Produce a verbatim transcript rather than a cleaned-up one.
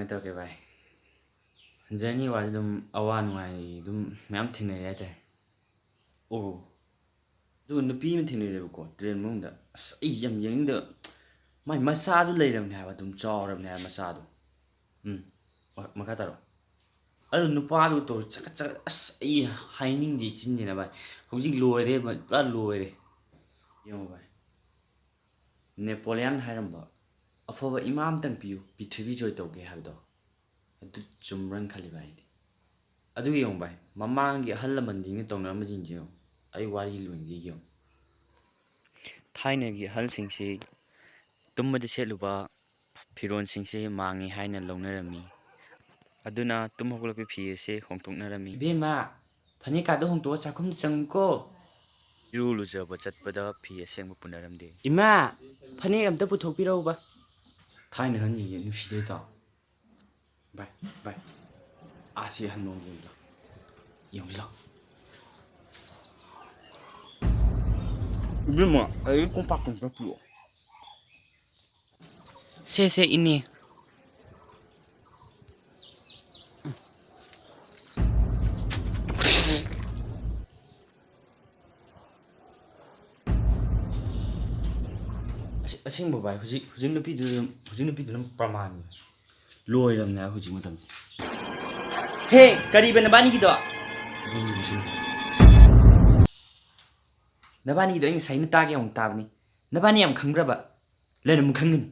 ꯇꯧꯔꯛꯀꯦ ꯚꯥꯏ꯫ ꯖꯔꯅꯤ ꯋꯥꯁꯦ ꯑꯗꯨꯝ ꯑꯋꯥ ꯅꯨꯡꯉꯥꯏ ꯑꯗꯨꯝ ꯃꯌꯥꯝ ꯊꯦꯡꯅꯔꯦ ꯍꯥꯏꯇꯥꯔꯦ꯫ ꯑꯣ, ꯑꯗꯨꯒ ꯅꯨꯄꯤ ꯑꯃ ꯊꯦꯡꯅꯔꯦꯕꯀꯣ ꯇ꯭ꯔꯦꯟ ꯃꯅꯨꯡꯗ꯫ ꯑꯁ, ꯑꯩ ꯌꯥꯝ ꯌꯦꯡꯅꯤꯡꯗꯕ꯫ ꯃꯥꯏ ꯃꯆꯥꯗꯨ ꯂꯩꯔꯕꯅꯦ ꯍꯥꯏꯕ, ꯑꯗꯨꯝ ꯆꯥꯎꯔꯕꯅꯦ ꯍꯥꯏꯕ ꯃꯆꯥꯗꯣ꯫ ꯎꯝ, ꯃ- ꯃꯈꯥ ꯇꯥꯔꯣ꯫ ꯑꯗꯨ ꯅꯨꯄꯥꯗꯨ ꯇꯧꯔ ꯆꯒꯠ ꯆꯒꯠ, ꯑꯁ, ꯑꯩ ꯍꯥꯏꯅꯤꯡꯗꯦ ꯆꯤꯟꯁꯤꯅ ꯚꯥꯏ꯫ ꯍꯧꯖꯤꯛ ꯂꯣꯏꯔꯦ ꯚꯥꯏ, ꯄꯨꯔꯥ ꯂꯣꯏꯔꯦ꯫ ꯌꯦꯡꯉꯣ ꯚꯥꯏ, ꯅꯦꯄꯣꯂꯤꯌꯟ ꯍꯥꯏꯔꯝꯕ, "ꯑꯐꯕ ꯏꯃꯥ ꯑꯃꯇꯪ ꯄꯤꯌꯨ, ꯄ꯭ꯔꯤꯊꯤꯕꯤ ꯖꯣꯏ ꯇꯧꯒꯦ" ꯍꯥꯏꯕꯗꯣ, ꯑꯗꯨ ꯆꯨꯝꯕ꯭ꯔꯅ ꯈꯜꯂꯤ ꯚꯥꯏ ꯑꯩꯗꯤ꯫ ꯑꯗꯨ ꯌꯦꯡꯉꯨ ꯚꯥꯏ, ꯃꯃꯥꯡꯒꯤ ꯑꯍꯜ ꯂꯃꯟꯁꯤꯡꯅ ꯇꯧꯅꯔꯝꯕꯁꯤꯡꯁꯦ ꯌꯦꯡꯉꯨ꯫ ꯑꯩ ꯋꯥꯔꯤ ꯂꯣꯏꯅꯗꯤ ꯌꯦꯡꯉꯨ꯫ ꯊꯥꯏꯅꯒꯤ ꯑꯍꯜꯁꯤꯡꯁꯤ ꯇꯨꯝꯕꯗ ꯁꯦꯠꯂꯨꯕ ꯐꯤꯔꯣꯜꯁꯤꯡꯁꯦ ꯃꯥꯡꯉꯤ ꯍꯥꯏꯅ ꯂꯧꯅꯔꯝꯃꯤ꯫ ꯑꯗꯨꯅ ꯇꯨꯝ ꯍꯧꯒꯠꯂꯛꯄ ꯐꯤ ꯑꯁꯦ ꯍꯣꯡꯗꯣꯛꯅꯔꯝꯃꯤ꯫ "ꯏꯕꯦꯝꯃ, ꯐꯅꯦꯛ ꯀꯥꯗꯣ ꯍꯣꯡꯗꯣꯛꯑ ꯆꯥꯛꯈꯨꯝꯗ ꯆꯪꯉꯨꯀꯣ꯫ ꯏꯔꯨ ꯂꯨꯖꯕ ꯆꯠꯄꯗ ꯐꯤ ꯑꯁꯦꯡꯕ ꯄꯨꯅꯔꯝꯗꯦ꯫ ꯏꯃꯥ, ꯐꯅꯦꯛ ꯑꯝꯇ ꯄꯨꯊꯣꯛꯄꯤꯔꯛꯎꯕ꯫" ꯊꯥꯏꯅ ꯑꯍꯟꯁꯤꯡꯁꯦ ꯅꯨꯡꯁꯤꯗ꯭ꯔꯣ ꯏꯇꯥꯎ? ꯚꯥꯏ, ꯚꯥꯏ, ꯑꯥꯁꯤ ꯑꯍꯟ ꯃꯑꯣꯡ ꯌꯦꯡꯁꯤ ꯂꯥꯎ꯫ ꯌꯦꯡꯁꯤ ꯂꯥꯎ꯫ ꯏꯕꯦꯝꯃ, ꯑꯩ ꯀꯣꯝꯄꯥꯛ ꯑꯝꯇ ꯄꯤꯔꯛꯑꯣ꯫ ꯁꯦ, ꯁꯦ, ꯏꯅꯦ꯫ ꯑꯁ-, ꯑꯁꯦꯡꯕ ꯚꯥꯏ, ꯍꯧꯖꯤꯛ, ꯍꯧꯖꯤꯛ ꯅꯨꯄꯤꯗꯨ ꯑꯗꯨꯝ, ꯍꯧꯖꯤꯛ ꯅꯨꯄꯤꯗꯨ ꯑꯗꯨꯝ ꯄ꯭ꯔꯃꯥꯟꯅꯤ꯫ ꯂꯣꯏꯔꯕꯅꯦ ꯍꯥꯏꯕ ꯍꯧꯖꯤꯛ ꯃꯇꯝꯁꯦ꯫ ꯍꯦ, ꯀꯔꯤꯕ ꯅꯕꯥꯅꯤꯒꯤꯗꯣ? ꯑꯗꯨꯝ ꯍꯧꯖꯤꯛ ꯅꯕꯥꯅꯤꯒꯤꯗꯣ ꯑꯩ ꯉꯁꯥꯏꯅ ꯇꯥꯒꯦ ꯑꯃꯨꯛ ꯇꯥꯕꯅꯤ꯫ ꯅꯕꯥꯅꯤ ꯌꯥꯝ ꯈꯪꯕ꯭ꯔꯕ? ꯂꯩꯔꯝ ꯈꯪꯒꯅꯤ꯫